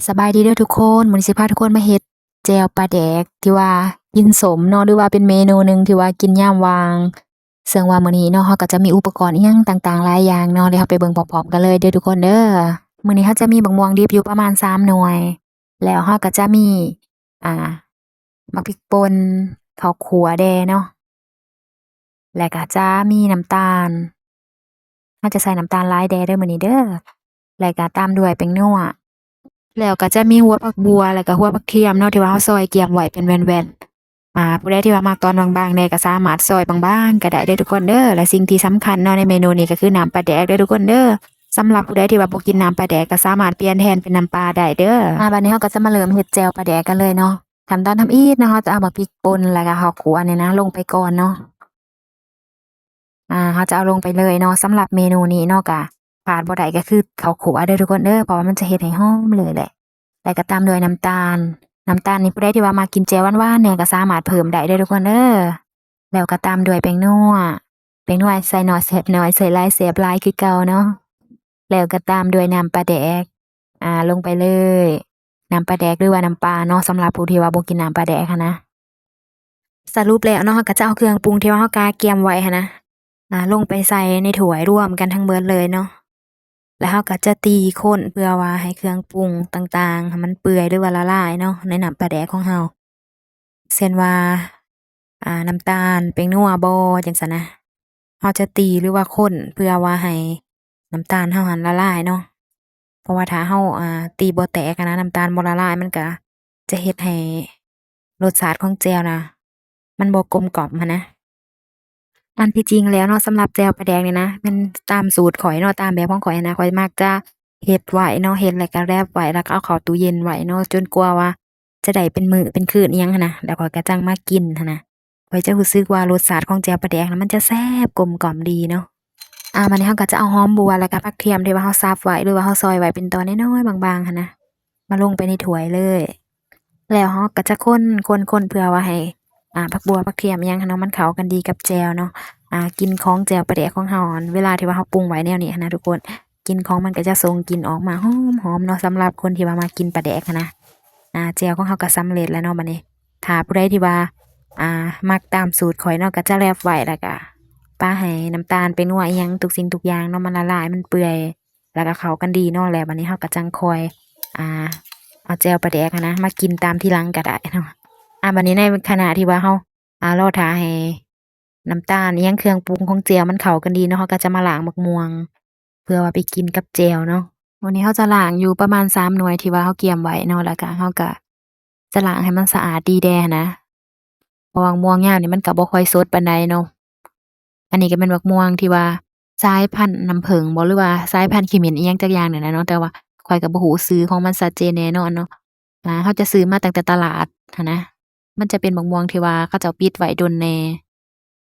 ສະບາຍດີເດີທຸກຄົນ, ມື້ນີ້ຊິພາທຸກຄົນມາເຮັດແຈ່ວປາແດກທີ່ວ່າກິນສົ້ມເນາະ ຫຼືວ່າເປັນເມນູໜຶ່ງທີ່ວ່າກິນຍາມວ່າງ. ເຊິ່ງວ່າມື້ນີ້ເນາະ ເຮົາກໍຈະມີອຸປະກອນອີ່ຫຍັງຕ່າງໆຫຼາຍຢ່າງເນາະ, ແລ້ວເຮົາໄປເບິ່ງພ້ອມໆກັນເລີຍເດີທຸກຄົນເດີ. ມື້ນີ້ເຮົາຈະມີບັກມ່ວງດິບຢູ່ປະມານສາມໜ່ວຍ, ແລ້ວເຮົາກໍຈະມີ ອ່າ ໝາກພິກປົ່ນ, ເຂົ້າຂົ້ວແດ່ເນາະ ແລ້ວກໍຈະມີນ້ຳຕານ, ເຮົາຈະໃສ່ນ້ຳຕານຫຼາຍແດ່ເດີມື້ນີ້ເດີ, ແລ້ວກໍຕາມດ້ວຍແປ້ງນົວ, ແລ້ວກໍຈະມີຫົວຜັກບົ່ວ ແລ້ວກໍຫົວຜັກທຽມເນາະ ທີ່ວ່າເຮົາຊອຍກຽມໄວ້ເປັນແວ່ນໆ. ອ່າ ຜູ້ໃດທີ່ວ່າມັກຕອນບາງໆແດ່ກໍສາມາດຊອຍບາງໆກໍໄດ້ເດີທຸກຄົນເດີ. ແລະ ສິ່ງທີ່ສຳຄັນເນາະໃນເມນູນີ້ກໍຄືນ້ຳປາແດກເດີທຸກຄົນເດີ. ສຳລັບຜູ້ໃດທີ່ວ່າບໍ່ກິນນ້ຳປາແດກກໍສາມາດປ່ຽນແທນເປັນນ້ຳປາໄດ້ເດີ. ອ່າ ບາດນີ້ເຮົາກໍຈະມາເລີ່ມເຮັດແຈ່ວປາແດກກັນເລີຍເນາະ. ຂັ້ນຕອນທຳອິດເນາະ ເຮົາຈະເອົາໝາກພິກປົ່ນ ແລ້ວກໍເຂົ້າຂົ້ວນີ້ນະ ລົງໄປກ່ອນເນາະ. ອ່າ ເຮົາຈະເອົາລົງໄປເລີຍເນາະ. ສຳລັບເມນູນີ້ເນາະ ກະຂາດບໍ່ໄດ້ກໍຄືເຂົ້າຂົ້ວເດີທຸກຄົນເດີ, ເພາະວ່າມັນຈະເຮັດໃຫ້ຫອມເລີຍແຫຼະ. ແລ້ວກໍຕາມດ້ວຍນ້ຳຕານ, ນ້ຳຕານນີ້ຜູ້ໃດທີ່ວ່າມັກກິນແຈ່ວຫວານໆແດ່ກໍສາມາດເພີ່ມໄດ້ເດີທຸກຄົນເດີ. ແລ້ວກໍຕາມດ້ວຍແປ້ງນົວ, ແປ້ງນົວໃສ່ໜ້ອຍແຊບໜ້ອຍ ໃສ່ຫຼາຍແຊບຫຼາຍຄືເກົ່າເນາະ. ແລ້ວກໍຕາມດ້ວຍນ້ຳປາແດກ ອ່າ ລົງໄປເລີຍ. ນ້ຳປາແດກ ຫຼືວ່ານ້ຳປາເນາະ ສຳລັບຜູ້ທີ່ວ່າບໍ່ກິນນ້ຳປາແດກຫັ້ນນະ. ສະຫຼຸບແລ້ວເນາະ ເຮົາກໍຈະເອົາເຄື່ອງປຸງທີ່ວ່າເຮົາກະກຽມໄວ້ຫັ້ນນະ ອ່າ ລົງໄປໃສ່ໃນຖ້ວຍລວມກັນທັງເບິດເລີຍເນາະ. ແລ້ວເຮົາກໍຈະຕີຄົນເພື່ອວ່າໃຫ້ເຄື່ອງປຸງຕ່າງໆໃຫ້ມັນເປື່ອຍ ຫຼືວ່າລະລາຍເນາະ ໃນນ້ຳປາແດກຂອງເຮົາ. ເຊັ່ນວ່າ ອ່າ ນ້ຳຕານ, ແປ້ງນົວບໍ ຈັ່ງຊັ້ນນະ. ເຮົາຈະຕີ ຫຼືວ່າຄົນເພື່ອວ່າໃຫ້ນ້ຳຕານເຮົາຫັ້ນລະລາຍເນາະ. ເພາະວ່າຖ້າເຮົາ ອ່າ ຕີບໍ່ແຕກຫັ້ນນະ, ນ້ຳຕານບໍ່ລະລາຍ, ມັນກະຈະເຮັດໃຫ້ລົດຊາດຂອງແຈ່ວນະ ມັນບໍ່ກົມກ່ອມຫັ້ນນະ. ອັນທີ່ຈິງແລ້ວເນາະ ສຳລັບແຈ່ວປາແດກນີ້ນະ ແມ່ນຕາມສູດຂ້ອຍເນາະ, ຕາມແບບຂອງຂ້ອຍຫັ້ນນະ, ຂ້ອຍມັກຈະເຮັດໄວ້ເນາະ, ເຮັດແລ້ວກໍແຣບໄວ້ ແລ້ວກໍເອົາເຂົ້າຕູ້ເຢັນໄວ້ເນາະ ຈົນກວ່າວ່າຈະໄດ້ເປັນມື້ເປັນຄືນອີ່ຫຍັງຫັ້ນນະ, ແລ້ວຂ້ອຍກໍຈັ່ງມາກິນຫັ້ນນະ. ຂ້ອຍຈະຮູ້ສຶກວ່າລົດຊາດຂອງແຈ່ວປາແດກນະ ມັນຈະແຊບກົມກ່ອມດີເນາະ. ອ່າ ບາດນີ້ເຮົາກໍຈະເອົາຫອມບົ່ວ ແລ້ວກໍຜັກທຽມທີ່ວ່າເຮົາສັບໄວ້ ຫຼືວ່າເຮົາຊອຍໄວ້ເປັນຕອນນ້ອຍໆບາງໆຫັ້ນນະ ມາລົງໄປໃນຖ້ວຍເລີຍ. ແລ້ວເຮົາກໍຈະຄົນໆໆ ເພື່ອວ່າໃຫ້ ອ່າ ຜັກບົ່ວ ຜັກທຽມອີ່ຫຍັງຫັ້ນເນາະ ມັນເຂົ້າກັນດີກັບແຈ່ວເນາະ. ອ່າ ກິ່ນຂອງແຈ່ວປາແດກຂອງເຮົາ ເວລາທີ່ວ່າເຮົາປຸງໄວ້ແນວນີ້ຫັ້ນນະທຸກຄົນ, ກິ່ນຂອງມັນກໍຈະສົ່ງກິ່ນອອກມາຫອມໆເນາະ. ສຳລັບຄົນທີ່ວ່າມັກກິນປາແດກຫັ້ນນະ. ອ່າ ແຈ່ວຂອງເຮົາກໍສຳເລັດແລ້ວເນາະ. ບາດນີ້ຖ້າຜູ້ໃດທີ່ວ່າ ອ່າ ມັກຕາມສູດຂ້ອຍເນາະ ກໍຈະແຣບໄວ້ ແລ້ວກໍປະໃຫ້ນ້ຳຕານ ແປ້ງນົວ ອີ່ຫຍັງ ທຸກສິ່ງທຸກຢ່າງເນາະ ມັນລະລາຍ ມັນເປື່ອຍ ແລ້ວກໍເຂົ້າກັນດີເນາະ. ແລ້ວບາດນີ້ເຮົາກໍຈັ່ງຄ່ອຍ ອ່າ ເອົາແຈ່ວປາແດກຫັ້ນນະ ມາກິນຕາມທີຫຼັງກໍໄດ້ເນາະ. ອ່າ ບາດນີ້ໃນຂະນະທີ່ວ່າເຮົາ ອ່າ ລໍຖ້າໃຫ້ນ້ຳຕານອີ່ຫຍັງ ເຄື່ອງປຸງຂອງແຈ່ວມັນເຂົ້າກັນດີເນາະ, ເຮົາກໍຈະມາລ້າງໝາກມ່ວງ ເພື່ອວ່າໄປກິນກັບແຈ່ວເນາະ. ວັນນີ້ເຮົາຈະລ້າງຢູ່ປະມານສາມໜ່ວຍທີ່ວ່າເຮົາກຽມໄວ້ເນາະ, ແລ້ວກະເຮົາກະຈະລ້າງໃຫ້ມັນສະອາດດີແດ່ຫັ້ນນະ, ເພາະວ່າໝາກມ່ວງຍາມນີ້ມັນກະບໍ່ຄ່ອຍສົດປານໃດເນາະ. ອັນນີ້ກະແມ່ນໝາກມ່ວງທີ່ວ່າສາຍພັນນ້ຳເຜິ້ງບໍ ຫຼືວ່າສາຍພັນຂີ້ເໝັນອີ່ຫຍັງຈັກຢ່າງນີ້ແຫຼະເນາະ, ແຕ່ວ່າຂ້ອຍກະບໍ່ຮູ້ຊື່ຂອງມັນຊັດເຈນແນ່ນອນເນາະ. ອ່າ ເຮົາຈະຊື້ມາຕັ້ງແຕ່ຕະຫຼາດຫັ້ນນະ, ມັນຈະເປັນໝາກມ່ວງທີ່ວ່າເຂົາເຈົ້າປິດໄວ້ດົນແນ່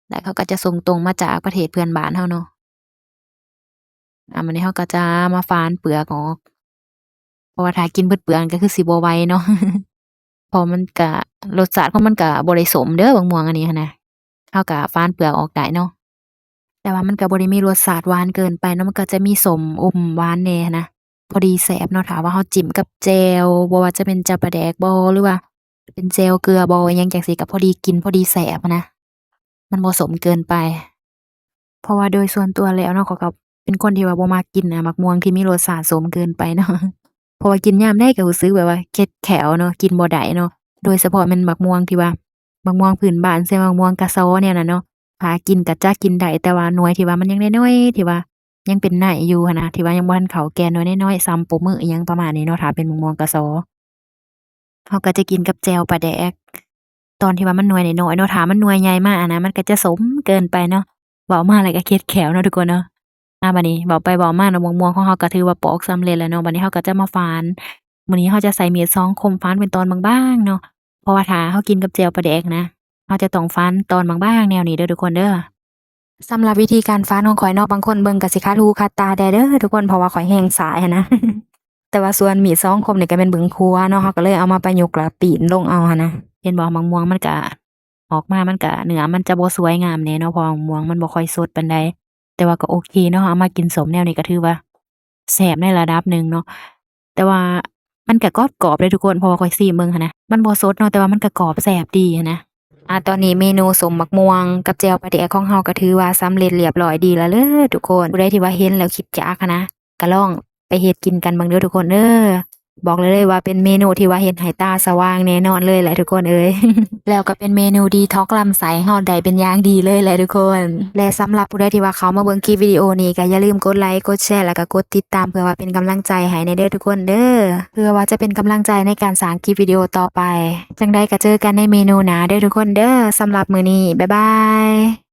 ແລ້ວເຂົາກໍຈະສົ່ງຕົງມາຈາກປະເທດເພື່ອນບ້ານເຮົາເນາະ. ອ່າ ບາດນີ້ເຮົາກໍຈະມາຝານເປືອກອອກ ເພາະວ່າຖ້າກິນເບິດເປືອກກໍຄືຊິບໍ່ໄຫວເນາະ ເພາະມັນກະ ລົດຊາດຂອງມັນກະບໍ່ໄດ້ສົ້ມເດີ ໝາກມ່ວງອັນນີ້ຫັ້ນນະ. ເຮົາກະຝານເປືອກອອກໄດ້ເນາະ, ແຕ່ວ່າມັນກະບໍ່ໄດ້ມີລົດຊາດຫວານເກີນໄປເນາະ, ມັນກະຈະມີສົ້ມອົມຫວານແດ່ຫັ້ນນະ. ພໍດີແຊບເນາະ, ຖ້າວ່າເຮົາຈິ້ມກັບແຈ່ວ ບໍ່ວ່າຈະເປັນແຈ່ວປາແດກບໍ ຫຼືວ່າເປັນແຈ່ວເກືອບໍ ອີ່ຫຍັງຈັ່ງຊີ້ ກໍພໍດີກິນ ພໍດີແຊບນະ, ມັນບໍ່ສົ້ມເກີນໄປ. ເພາະວ່າໂດຍສ່ວນຕົວແລ້ວເນາະ ຂ້ອຍກໍເປັນຄົນທີ່ວ່າບໍ່ມັກກິນ ອາ ໝາກມ່ວງທີ່ມີລົດຊາດສົ້ມເກີນໄປເນາະ, ເພາະວ່າກິນຍາມໃດກໍຮູ້ສຶກແບບວ່າເຄັດແຂ້ວເນາະ, ກິນບໍ່ໄດ້ເນາະ. ໂດຍສະເພາະແມ່ນໝາກມ່ວງທີ່ວ່າ ໝາກມ່ວງພື້ນບ້ານ ເຊັ່ນໝາກມ່ວງກະຊໍແນວນັ້ນເນາະ, ຖ້າກິນກໍຈະກິນໄດ້ ແຕ່ວ່າໜ່ວຍທີ່ວ່າມັນຍັງນ້ອຍໆ ທີ່ວ່າຍັງເປັນໃນຢູ່ຫັ້ນນະ, ທີ່ວ່າຍັງບໍ່ທັນເຂົ້າແກ່ນ ໜ່ວຍນ້ອຍໆ ຊຳໂປະມືອີ່ຫຍັງປະມານນີ້ເນາະ, ຖ້າເປັນໝາກມ່ວງກະຊໍ ເຮົາກໍຈະກິນກັບແຈ່ວປາແດກ ຕອນທີ່ວ່າມັນໜ່ວຍນ້ອຍໆເນາະ, ຖ້າມັນໜ່ວຍໃຫຍ່ມາຫັ້ນນະ ມັນກໍຈະສົ້ມເກີນໄປເນາະ. ເວົ້າມາແລ້ວກໍເຄັດແຂ້ວເນາະທຸກຄົນເນາະ. ອາ ບາດນີ້ເວົ້າໄປເວົ້າມາເນາະ ໝາກມ່ວງຂອງເຮົາກໍຖືວ່າປອກສຳເລັດແລ້ວເນາະ. ບາດນີ້ເຮົາກໍຈະມາຝານ, ມື້ນີ້ເຮົາຈະໃຊ້ມີດສອງຄົມ ຝານເປັນຕອນບາງໆເນາະ, ເພາະວ່າຖ້າເຮົາກິນກັບແຈ່ວປາແດກນະ ເຮົາຈະຕ້ອງຝານຕອນບາງໆແນວນີ້ເດີທຸກຄົນເດີ. ສຳລັບວິທີການຝານຂອງຂ້ອຍເນາະ, ບາງຄົນເບິ່ງກໍຊິຂັດຫູຂັດຕາແດ່ເດີທຸກຄົນ ເພາະວ່າຂ້ອຍແຮງສາຍຫັ້ນນະ. ແຕ່ວ່າສ່ວນມີດສອງຄົມນີ້ກໍແມ່ນເບິ່ງຂົວເນາະ, ເຮົາກໍເລີຍເອົາມາປະຍຸກແລ້ວປີ້ນລົງເອົາຫັ້ນນະ. ເຫັນບໍ່, ໝາກມ່ວງມັນກະອອກມາ ມັນກະ ເນື້ອມັນຈະບໍ່ສວຍງາມແດ່ເນາະ, ເພາະວ່າໝາກມ່ວງມັນບໍ່ຄ່ອຍສົດປານໃດ. ແຕ່ວ່າກໍໂອເຄເນາະ, ເອົາມາກິນສົ້ມແນວນີ້ກໍຖືວ່າແຊບໃນລະດັບໜຶ່ງເນາະ. ແຕ່ວ່າ ມັນກະກອບໆເດ້ທຸກຄົນ ເພາະວ່າຂ້ອຍຊີມເບິ່ງຫັ້ນນະ ມັນບໍ່ສົດເນາະ ແຕ່ວ່າມັນກະກອບແຊບດີຫັ້ນນະ. ອາ ຕອນນີ້ເມນູສົ້ມໝາກມ່ວງກັບແຈ່ວປາແດກຂອງເຮົາກະຖືວ່າສຳເລັດລຽບຮ້ອຍດີແລ້ວເດີທຸກຄົນ. ຜູ້ໃດທີ່ວ່າເຫັນແລ້ວຄິດຢາກຫັ້ນນະ ກະລອງໄປເຮັດກິນກັນເບິ່ງເດີທຸກຄົນເດີ. ບອກໄດ້ເລີຍວ່າເປັນເມນູທີ່ວ່າເຮັດໃຫ້ຕາສະຫວ່າງແນ່ນອນເລີຍແຫຼະທຸກຄົນເອີຍ. ແລ້ວກະເປັນເມນູດີທັອກລຳໄສ້ເຮົາໄດ້ເປັນຢ່າງດີເລີຍແຫຼະທຸກຄົນ. ແລະ ສຳລັບຜູ້ໃດທີ່ວ່າເຂົ້າມາເບິ່ງຄລິບວິດີໂອນີ້ ກະຢ່າລືມກົດໄລ ກົດແຊ ແລ້ວກະກົດຕິດຕາມ ເພື່ອວ່າເປັນກຳລັງໃຈໃຫ້ແດ່ເດີທຸກຄົນເດີ. ເພື່ອວ່າຈະເປັນກຳລັງໃຈໃນການສ້າງຄລິບວິດີໂອຕໍ່ໄປ. ຈັ່ງໃດກະເຈີກັນໃນເມນູໜ້າເດີທຸກຄົນເດີ. ສຳລັບມື້ນີ້ ບາຍບາຍ.